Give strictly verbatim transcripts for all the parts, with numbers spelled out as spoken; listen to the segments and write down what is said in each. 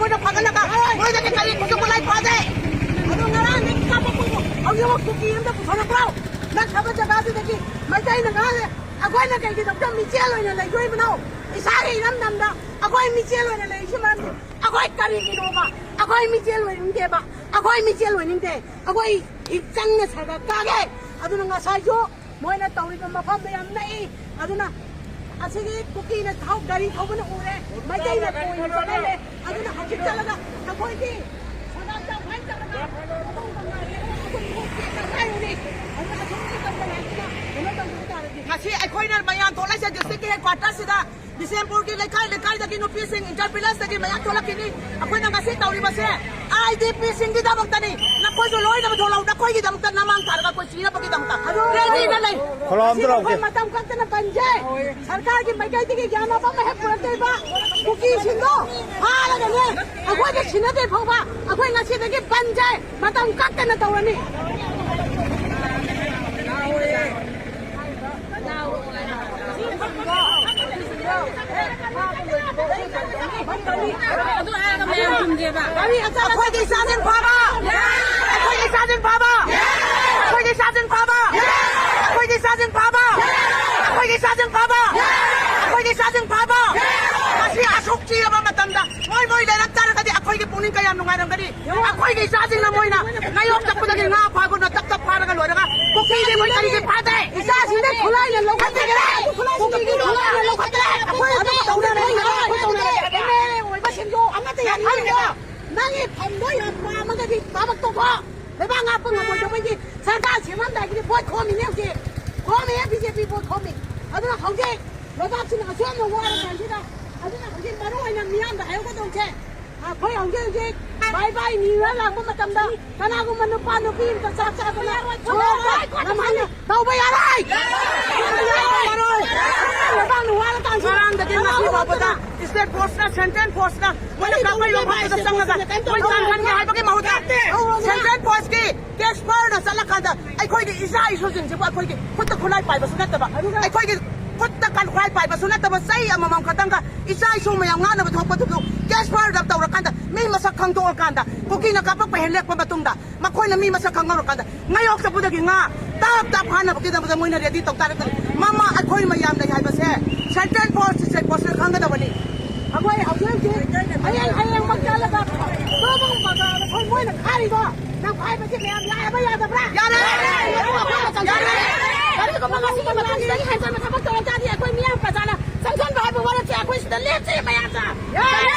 ꯃꯣꯏꯅ ꯐꯒꯠꯂꯒ ꯃꯣꯏꯗꯒꯤ ꯀꯔꯤ ꯈꯨꯠꯁꯨ ꯈꯨꯠꯂꯥꯏ ꯐꯥꯗꯦ? ꯑꯗꯣ ꯉꯔꯥꯡꯗꯒꯤ ꯀꯥꯞꯄꯛꯄꯕꯨ ꯍꯧꯖꯤꯛꯐꯥꯎ ꯀꯨꯀꯤ ꯑꯝꯇ ꯄꯨꯊꯣꯔꯛꯄ꯭ꯔꯣ? ꯅꯛꯅꯕ ꯖꯒꯥꯗꯨꯗꯒꯤ ꯃꯩꯇꯩꯅ ꯉꯥꯡꯉꯦ, "ꯑꯩꯈꯣꯏꯅ ꯀꯩꯒꯤꯗꯃꯛꯇ ꯃꯤꯆꯦꯜ ꯑꯣꯏꯅ ꯂꯩꯗꯣꯔꯤꯕꯅꯣ? ꯏꯁꯥꯒꯤ ꯏꯔꯝꯗꯝꯗ ꯑꯩꯈꯣꯏ ꯃꯤꯆꯦꯜ ꯑꯣꯏꯅ ꯂꯩꯔꯤꯁꯤ ꯃꯔꯝꯗꯤ ꯑꯩꯈꯣꯏ ꯀꯔꯤꯒꯤꯅꯣꯕ? ꯑꯩꯈꯣꯏ ꯃꯤꯆꯦꯜ ꯑꯣꯏꯅꯤꯡꯗꯦꯕ, ꯑꯩꯈꯣꯏ ꯃꯤꯆꯦꯜ ꯑꯣꯏꯅꯤꯡꯗꯦ, ꯑꯩꯈꯣꯏ ꯆꯪꯅ ꯁꯔꯒ ꯀꯥꯒꯦ!" ꯑꯗꯨꯅ ꯉꯁꯥꯏꯁꯨ ꯃꯣꯏꯅ ꯇꯧꯔꯤꯕ ꯃꯐꯝꯗ ꯌꯥꯝ ꯅꯛꯏ꯫ ꯑꯗꯨꯅ ꯑꯁꯤꯒꯤ ꯀꯨꯀꯤꯅ ꯊꯧ-, ꯒꯥꯔꯤ ꯊꯧꯕꯅ ꯎꯔꯦ, ꯃꯩꯇꯩꯅ ꯀꯣꯏꯅ ꯆꯠꯍꯜꯂꯦ꯫ ꯑꯗꯨꯅ ꯍꯧꯖꯤꯛ ꯆꯠꯂꯒ ꯑꯩꯈꯣꯏꯒꯤ ꯁꯣꯅꯥ ꯇꯧꯈꯥꯏ ꯇꯧꯔꯒ ꯃꯊꯧ ꯇꯧꯅ ꯑꯩꯈꯣꯏ ꯏꯃꯨꯡ ꯆꯦꯛ ꯇꯧꯈꯥꯏꯔꯨꯅꯤ꯫ ꯑꯗꯨꯅ ꯑꯁꯣꯝꯒꯤ ꯇꯧꯗꯅ ꯀꯩꯅꯣ ꯇꯧꯕ ꯇꯥꯔꯗꯤ ꯉꯁꯤ ꯑꯩꯈꯣꯏꯅ ꯃꯌꯥꯝ ꯊꯣꯛꯂꯛꯏꯁꯦ district ꯀꯤ headquarter ꯁꯤꯗ ꯕꯤꯁꯦꯝꯄꯨꯔꯒꯤ ꯂꯩꯀꯥꯏ ꯂꯩꯀꯥꯏꯗꯒꯤ ꯅꯨꯄꯤꯁꯤꯡ inter village ꯇꯒꯤ ꯃꯌꯥꯝ ꯊꯣꯛꯂꯛꯈꯤꯅꯤ꯫ ꯑꯩꯈꯣꯏꯅ ꯉꯁꯤ ꯇꯧꯔꯤꯕꯁꯦ I D P ꯁꯤꯡꯒꯤꯗꯃꯛꯇꯅꯤ꯫ ꯅꯈꯣꯏꯁꯨ ꯂꯣꯏꯅꯃꯛ ꯊꯣꯛꯂꯛꯎ, ꯅꯈꯣꯏꯒꯤꯗꯃꯛꯇ ꯅꯃꯥꯡ ꯊꯥꯔꯒ ꯑꯩꯈꯣꯏ ꯁꯤꯅꯕꯒꯤꯗꯃꯛꯇ ready ꯗ ꯂꯩ꯫ ꯈꯣꯂꯥꯎ ꯑꯝꯇ ꯂꯥꯎꯒꯦ꯫ ꯑꯩꯈꯣꯏ ꯃꯇꯝ ꯀꯛꯇꯅ ꯕꯟꯁꯦ ꯁꯔꯀꯥꯔꯒꯤ ꯃꯥꯏꯀꯩꯗꯒꯤ ꯌꯥꯅꯕ ꯑꯃ ꯍꯦꯛ ꯄꯨꯔꯛꯇꯣꯏꯕ ꯀꯨꯀꯤꯁꯤꯡꯗꯣ ꯐꯥꯔꯒꯅꯦ ꯑꯩꯈꯣꯏꯗ ꯁꯤꯟꯅꯗ꯭ꯔꯤ ꯐꯥꯎꯕ ꯑꯩꯈꯣꯏ ꯉꯁꯤꯗꯒꯤ ꯕꯟꯁꯦ ꯃꯇꯝ ꯀꯛꯇꯅ ꯇꯧꯔꯅꯤ꯫ ꯑꯗꯨ ꯍꯥꯏꯔꯒ ꯃꯌꯥꯝ ꯊꯝꯖꯦꯕ꯫ ꯑꯩꯈꯣꯏꯒꯤ ꯏꯆꯥꯁꯤꯡ ꯐꯥꯕ! ꯑꯩꯈꯣꯏꯒꯤ ꯏꯆꯥꯁꯤꯡ ꯐꯥꯕ! ꯑꯩꯈꯣꯏꯒꯤ ꯏꯆꯥꯁꯤꯡ ꯐꯥꯕ! ꯑꯩꯈꯣꯏꯒꯤ ꯏꯆꯥꯁꯤꯡ ꯐꯥꯕ! ꯑꯩꯈꯣꯏꯒꯤ ꯏꯆꯥꯁꯤꯡ ꯐꯥꯕ! ꯑꯩꯈꯣꯏꯒꯤ ꯏꯆꯥꯁꯤꯡ ꯐꯥꯕ! ꯃꯁꯤ ꯑꯁꯨꯛ ꯆꯤꯔꯕ ꯃꯇꯝꯗ ꯃꯣꯏ ꯃꯣꯏ ꯂꯩꯔꯝ ꯇꯥꯔꯒꯗꯤ ꯑꯩꯈꯣꯏꯒꯤ ꯄꯨꯛꯅꯤꯡ ꯀꯌꯥꯝ ꯅꯨꯡꯉꯥꯏꯔꯝꯒꯅꯤ? ꯑꯩꯈꯣꯏꯒꯤ ꯏꯆꯥꯁꯤꯡꯅ ꯃꯣꯏꯅ ꯉꯥꯌꯣꯛ ꯆꯠꯄꯗꯒꯤ ꯉꯥ ꯐꯥꯕꯒꯨꯝꯅ ꯇꯞ ꯇꯞ ꯐꯥꯔꯒ ꯂꯣꯏꯔꯒ ꯄꯨꯈ꯭ꯔꯤꯗꯤ ꯃꯣꯏ ꯀꯔꯤꯒꯤ ꯐꯥꯗꯦ? ꯏꯆꯥꯁꯤꯡꯗ ꯈꯨꯠꯂꯥꯏꯅ ꯂꯧꯈꯠꯇ꯭ꯔꯦ꯫ ꯄꯨꯈ꯭ꯔꯤꯗꯤ ꯈꯨꯠꯂꯥꯏꯅ ꯂꯧꯈꯠꯇ꯭ꯔꯦ꯫ ꯑꯩꯈꯣꯏ ꯑꯗꯨꯝ ꯇꯧꯅꯔꯦ, ꯑꯩꯈꯣꯏ ꯇꯧꯅꯔꯦ꯫ ꯑꯦꯝ ꯑꯦꯜ ꯑꯦ ꯑꯣꯏꯕꯁꯤꯡꯗꯣ ꯑꯃꯠꯇ ꯌꯥꯅꯤꯡꯗꯦ꯫ ꯅꯪꯒꯤ ꯐꯝꯗꯣ ꯌꯥꯝ ꯄꯥꯝꯃꯒꯗꯤ ꯊꯕꯛ ꯇꯧꯊꯣꯛꯑꯣ꯫ ꯂꯩꯕꯥꯛ ꯉꯥꯛꯄ ꯉꯝꯃꯣꯏꯗꯕꯒꯤ ꯁꯔꯀꯥꯔ ꯁꯦꯝꯃꯝꯗꯥꯏꯒꯤꯗꯤ ꯚꯣꯠ ꯈꯣꯝꯃꯤꯅꯦ ꯍꯧꯖꯤꯛ꯫ ꯈꯣꯝꯃꯤꯌꯦ ꯕꯤ ꯖꯦ ꯄꯤ ꯚꯣꯠ ꯈꯣꯝꯃꯤ꯫ ꯑꯗꯨꯅ ꯍꯧꯖꯤꯛ ꯂꯩꯕꯥꯛꯁꯤꯅ ꯑꯁꯣꯟꯕ ꯋꯥꯔ ꯀꯥꯟꯁꯤꯗ, ꯑꯗꯨꯅ ꯍꯧꯖꯤꯛ ꯃꯔꯨ ꯑꯣꯏꯅ ꯃꯤꯌꯥꯝꯗ ꯍꯥꯏꯍꯧꯒꯗꯧꯁꯦ, ꯑꯩꯈꯣꯏ ꯍꯧꯖꯤꯛ ꯍꯧꯖꯤꯛ ꯕꯥꯏ ꯕꯥꯏ ꯅꯤꯔ ꯂꯥꯛꯄ ꯃꯇꯝꯗ ꯀꯅꯥꯒꯨꯝꯕ ꯅꯨꯄꯥ ꯅꯨꯄꯤ ꯑꯝꯇ ꯆꯥꯛ ꯆꯥꯗꯅ ꯂꯝꯍꯥꯡꯗ ꯇꯧꯕ ꯌꯥꯔꯣꯏ! ꯇꯧꯕ ꯌꯥꯔꯣꯏ! ꯂꯩꯕꯥꯛꯅ ꯋꯥꯔ ꯀꯥꯟꯁꯤꯗ ꯉꯔꯥꯡꯗꯒꯤ ꯉꯁꯤ ꯐꯥꯎꯕꯗ state force ꯅ, central force ꯅ ꯃꯣꯏꯅ ꯀꯥꯞꯄꯩ ꯃꯐꯝꯗꯨꯗ ꯆꯪꯉꯒ ꯃꯣꯏ ꯇꯥꯟꯍꯟꯒꯦ ꯍꯥꯏꯕꯒꯤ ꯃꯍꯨꯠꯇ central force ꯀꯤ cash fire ꯅ ꯆꯠꯂꯀꯥꯟꯗ ꯑꯩꯈꯣꯏꯒꯤ ꯏꯆꯥ ꯏꯁꯨꯁꯤꯡꯁꯤꯕꯨ ꯑꯩꯈꯣꯏꯒꯤ ꯈꯨꯠꯇ ꯈꯨꯠꯂꯥꯏ ꯄꯥꯏꯕꯁꯨ ꯅꯠꯇꯕ, ꯑꯩꯈꯣꯏꯒꯤ ꯈꯨꯠꯇ ꯈꯨꯠꯂꯥꯏ ꯄꯥꯏꯕꯁꯨ ꯅꯠꯇꯕ ꯆꯩ ꯑꯃꯃꯝ ꯈꯛꯇꯪꯒ ꯏꯆꯥ ꯏꯁꯨ ꯃꯌꯥꯝ ꯉꯥꯡꯅꯕ ꯊꯣꯛꯄꯗꯨꯕꯨ cash fire ꯗ ꯇꯧꯔꯀꯥꯟꯗ ꯈꯪꯗꯣꯛꯑꯀꯥꯟꯗ, ꯀꯨꯀꯤꯅ ꯀꯥꯞꯄꯛꯄ ꯍꯦꯛ ꯂꯦꯞꯄ ꯃꯇꯨꯡꯗ, ꯃꯈꯣꯏꯅ ꯃꯤ ꯃꯁꯛ ꯈꯪꯍꯧꯔꯀꯥꯟꯗ, ꯉꯥꯌꯣꯛ ꯆꯐꯨꯗꯒꯤ ꯉꯥ ꯇꯞ ꯇꯞ ꯐꯥꯅꯕꯒꯤꯗꯃꯛꯇ ꯃꯣꯏꯅ ꯔꯦꯗꯤ ꯇꯧ ꯇꯥꯔꯒꯗꯤ, ꯃꯃꯥ ꯑꯩꯈꯣꯏ ꯃꯌꯥꯝ ꯂꯩ ꯍꯥꯏꯕꯁꯦ, ꯁꯦꯟꯇ꯭ꯔꯦꯜ ꯐꯣꯔꯁ, ꯁ꯭ꯇꯦꯠ ꯐꯣꯔꯁꯅ ꯈꯪꯒꯗꯕꯅꯤ꯫ ꯑꯩꯈꯣꯏ ꯍꯧꯖꯤꯛ ꯍꯧꯖꯤꯛ ꯍꯌꯦꯡ, ꯍꯌꯦꯡꯃꯛ ꯆꯠꯂꯒ ꯇꯣꯕꯪ ꯕꯖꯥꯔꯗ ꯑꯩꯈꯣꯏ ꯃꯣꯏꯅ ꯐꯥꯔꯤꯗꯣ, ꯅꯪ ꯐꯥꯏꯕꯁꯤ ꯃꯌꯥꯝ ꯌꯥꯔꯕ ꯌꯥꯗꯕ꯭ꯔꯥ? ꯌꯥꯔꯦ! ꯌꯥꯔꯦ! ꯀꯔꯤꯒꯨꯝꯕ ꯉꯁꯤꯒꯤ ꯃꯇꯥꯡꯁꯤꯗꯒꯤ ꯍꯦꯟꯖꯟꯕ ꯊꯕꯛ ꯇꯧꯔꯛ ꯇꯥꯔꯗꯤ ꯑꯩꯈꯣꯏ ꯃꯤꯌꯥꯝ ꯄ꯭ꯔꯖꯥꯅ ꯆꯪꯁꯤꯟꯕ ꯍꯥꯏꯕ ꯋꯥꯔꯛꯁꯦ ꯑꯩꯈꯣꯏ ꯁꯤꯗ ꯂꯦꯞꯁꯤ ꯃꯌꯥꯝꯁꯦ꯫ ꯌꯥꯔꯦ!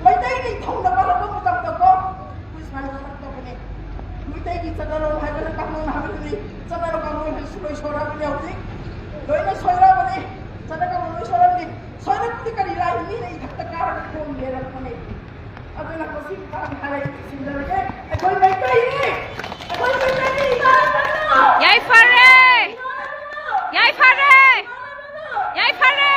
ꯃꯩꯇꯩꯒꯤ ꯊꯧꯅ ꯄꯥꯜꯂꯛꯄ ꯃꯇꯝꯗꯀꯣ, ꯑꯩꯈꯣꯏ ꯁꯨꯃꯥꯏꯅ ꯉꯥꯡꯉꯛꯇꯕꯅꯦ꯫ ꯃꯩꯇꯩꯒꯤ ꯆꯠꯅꯔꯣꯜ ꯍꯥꯏꯕꯅ ꯀꯥꯡꯂꯣꯟ ꯍꯥꯏꯕꯗꯨꯗꯤ ꯆꯠꯅꯔꯣꯜ ꯀꯥꯡꯂꯣꯟ ꯍꯥꯏꯕꯁꯨ ꯂꯣꯏ ꯁꯣꯏꯔꯛꯑꯕꯅꯦ ꯍꯧꯖꯤꯛ꯫ ꯂꯣꯏꯅ ꯁꯣꯏꯔꯛꯑꯕꯅꯦ꯫ ꯆꯠꯅ ꯀꯥꯡꯂꯣꯟ ꯂꯣꯏ ꯁꯣꯏꯔꯛꯑꯕꯅꯦ꯫ ꯁꯣꯏꯔꯛꯄꯗꯤ ꯀꯔꯤ ꯂꯥꯏ? ꯃꯤꯅ ꯏꯊꯛꯇ ꯀꯥꯔꯒ ꯈꯣꯡ ꯌꯦꯔꯛꯄꯅꯦ꯫ ꯑꯗꯨꯅ ꯃꯁꯤ ꯃꯇꯥꯡ ꯍꯥꯏꯔꯒ ꯁꯤꯟꯖꯔꯒꯦ꯫ ꯑꯩꯈꯣꯏ ꯃꯩꯇꯩꯅꯤ! ꯑꯩꯈꯣꯏ ꯃꯩꯇꯩꯅꯤ! ꯏꯃꯥ ꯂꯩꯕꯥꯛꯅ! ꯌꯥꯏꯐꯔꯦ! ꯏꯃꯥ ꯂꯩꯕꯥꯛꯅ! ꯌꯥꯏꯐꯔꯦ! ꯏꯃꯥ ꯂꯩꯕꯥꯛꯅ! ꯌꯥꯏꯐꯔꯦ!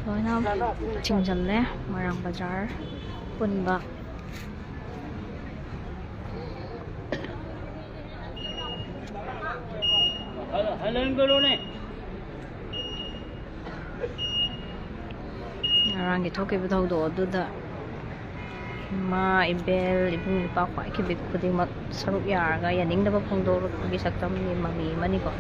ꯂꯣꯏꯅ ꯆꯤꯡꯁꯤꯜꯂꯦ ꯃꯣꯏꯔꯥꯡ ꯕꯖꯥꯔ ꯄꯨꯟꯕ꯫ ꯉꯔꯥꯡꯒꯤ ꯊꯣꯛꯈꯤꯕ ꯊꯧꯗꯣꯛ ꯑꯗꯨꯗ ꯏꯃꯥ, ꯏꯕꯦꯜ, ꯏꯕꯨꯡ, ꯏꯄ꯭ꯋꯥ ꯈ꯭ꯋꯥꯏ ꯈꯤꯕꯤꯛ ꯈꯨꯗꯤꯡꯃꯛ ꯁꯔꯨꯛ ꯌꯥꯔꯒ ꯌꯥꯅꯤꯡꯗꯕ ꯐꯣꯡꯗꯣꯔꯛꯄꯒꯤ ꯁꯛꯇꯝꯒꯤ ꯃꯃꯤ ꯑꯃꯅꯤꯀꯣ꯫